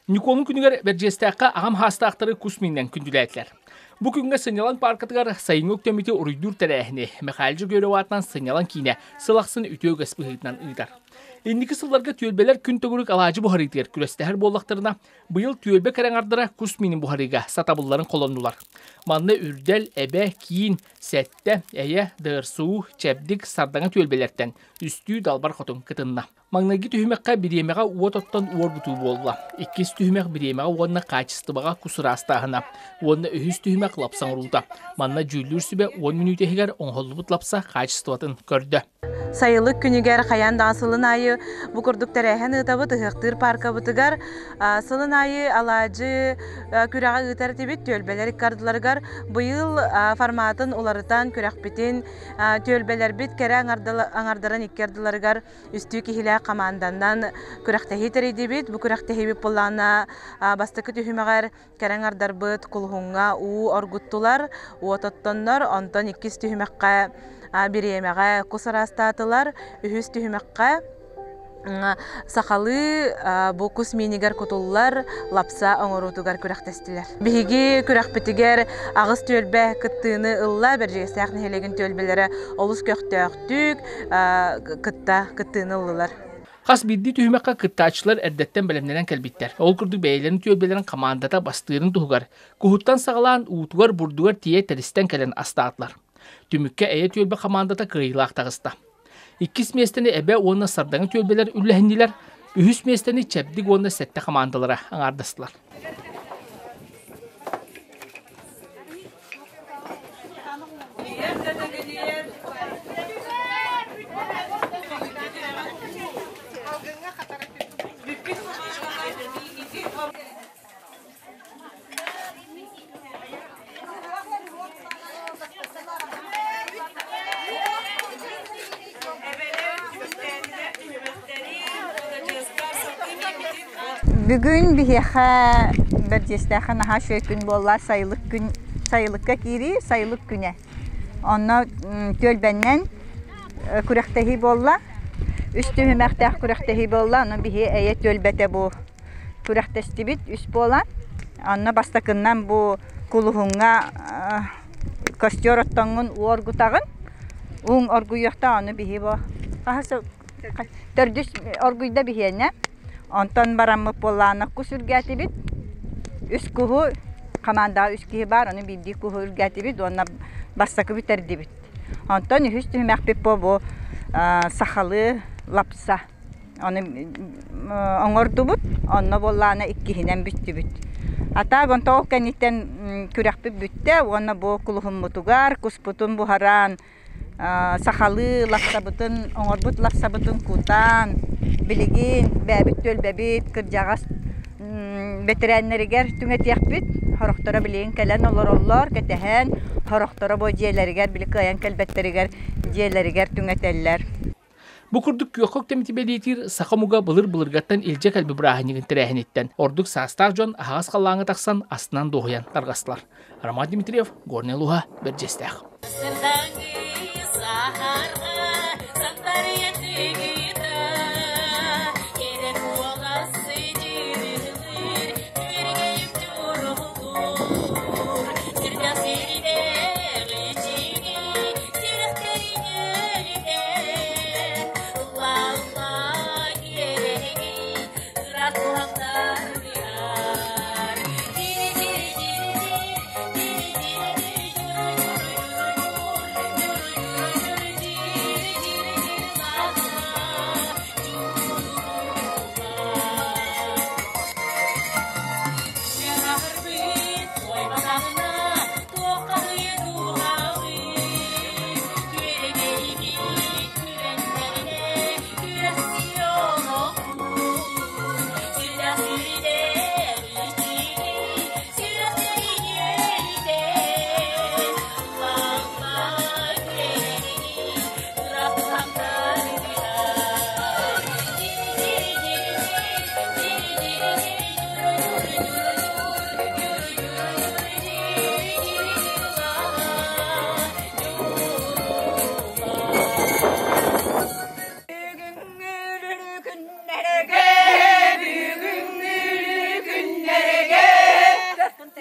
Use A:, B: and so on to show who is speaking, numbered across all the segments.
A: Ньукуолун күнүгэр Бэрдьиэстээххэ аҕам хаастаахтары кус миинэн күндүлээтилэр. Бу күҥҥэ сынньалаҥ пааркатыгар сайыҥҥы үктэммити уруйдуур тэрээһини Михаил Дьөгүөров аатынан сынньалаҥ киинэ сыл ахсын үтүө үгэс быһыытынан ыытар. Инники сылларга түөлбэлэр күн төгүрүк алаадьы буһарыытыгар күрэстэһэр буоллахтарына, быйыл түөлбэ кэрэҥардара кус миинин буһарыыга сатабылларын холоннулар. Манна Үрдэл, Эбэ, Киин, Сэттэ, Эйэ, ДРСУ, Чэбдик, Сардаҥа түөлбэлэртэн үстүү далбар хотун кытынна. Маҥнайгы түһүмэххэ бириэмэҕэ уот оттон уоргутуу буолла. Иккис түһүмэх бириэмэҕэ уонна хаачыстыбаҕа кус ыраастааһына. Уонна үһүс түһүмэх лапса оҥоруута. Манна дьүүллүүр сүбэ 10 мүнүүтэ иһигэр оҥоһуллубут лапса хаачыстыбатын көрдө.
B: Сайылык күнүгэр хайаан даҕаны сылын аайы бу курдук тэрээһин ыытабыт ыһыахтыыр пааркабытыгар. Сылын аайы алаадьы күрэҕи ыытар этибит түөлбэлэр икки ардыларыгар. Быйыл форматын уларытан күрэхпитин түөлбэлэрбит кэрэ аҥардарын икки ардыларыгар үстүү киһилээх хамаанданан күрэхтэһии тэрийдибит. Бу күрэхтэһиибит буоллаҕына бастакы түһүмэҕэр кэрэ аҥардарбыт кулуһуҥҥа уу оргуттулар, уот оттоннор, онтон иккис түһүмэххэ бириэмэҕэ кус араастаатылар, үһүс түһүмэххэ сахалыы бу кус миинигэр кутуллар лапса оҥоруутугар күрэхтэстилэр. Биһиги күрэхпитигэр аҕыс түөлбэ кыттыыны ылла, Бэрдьигэстээх нэһилиэгин түөлбэлэрэ олус көхтөөхтүк кытта кыттыыны ыллылар.
A: Хас биирдии түһүмэххэ кыттааччылар эрдэттэн бэлэмнэнэн кэлбиттэр. Ол курдук бэйэлэрин түөлбэлэрин хамаандата бастыырын туһугар куһуттан саҕалаан уутугар, бурдугар тиийэ тэристэн кэлэн астаатылар. Түмүккэ Эйэ түөлбэ хамаандата кыайыылаах таҕыста. Иккис миэстэни Эбэ уонна Сардаҥа түөлбэлэр үллэһиннилэр, үһүс миэстэни Чэбдик уонна Сэттэ хамаандалара аҥаардастылар.
C: Бүгүн биһиэхэ Бэрдьиэстээххэ наһаа үчүгэй күн буолла, сайылык күн, сайылыкка киирии, сайылык күнэ. Онно түөлбэннэн күрэхтэһии буолла. Үс түһүмэхтээх күрэхтэһии буолла. Ону биһи эйэ түөлбэтэ бу күрэхтэстибит үс буолан. Онно бастакыннан бу кулуһуҥҥа костер оттоҥҥун уу оргутаҕын. Ууҥ оргуйуохтаах, ону биһи бу хаһыс төрдүс оргуйда биһиэнэ. Онтон бараммыт буоллаҕына кус үргээтибит. Үс куһу хамаандаҕа үс киһи баар, ону биирдии куһу үргээтибит уонна бастакы бүтэрдибит. Онтон үһүс түһүмэхпит бу сахалыы лапса. Ону оҥордубут, онно буоллаҕына иккиһинэн бүттүбүт. А так онто ол кэнниттэн күрэхпит бүттэ уонна бу кулуһуммутугар куспутун буһаран сахалыы лапсабытын оҥорбут лапсабытын кутан билигин бэйэбит түөлбэбит кырдьаҕас бэтэрээннэригэр түҥэтиэхпит сорохторо билигин кэлэн олороллор кэтэһэн сорохторо бу дьиэлэригэр били кыайан кэлбэттэригэр дьиэлэригэр түҥэтэллэр.
A: Бу курдук күөххэ үктэммити бэлиэтиир саха омуга былыр-былыргаттан илдьэ кэлбит бырааһынньыгын тэрээһиниттэн ордук саастаах дьон аһаҕас халлааҥҥа тахсан астынан дуоһуйан тарҕастылар. Роман Дмитриев, Горнай улууһа, Бэрдьиэстээх.
D: Бүгүҥҥү күннэргэ бүгүҥҥү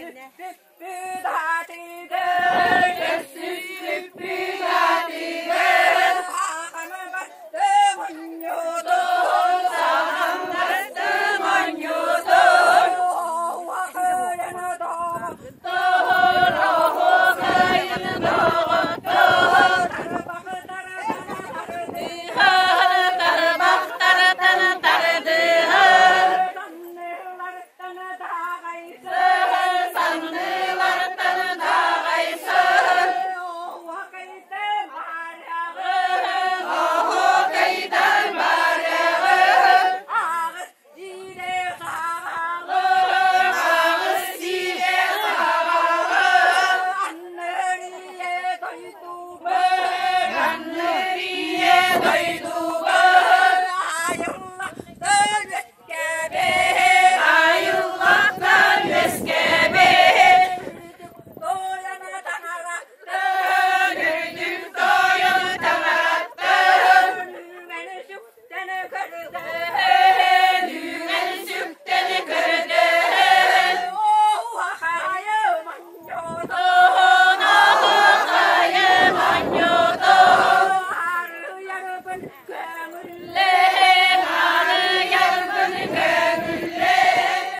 D: Сүппүт аатыгар, сүппүт аатыгар.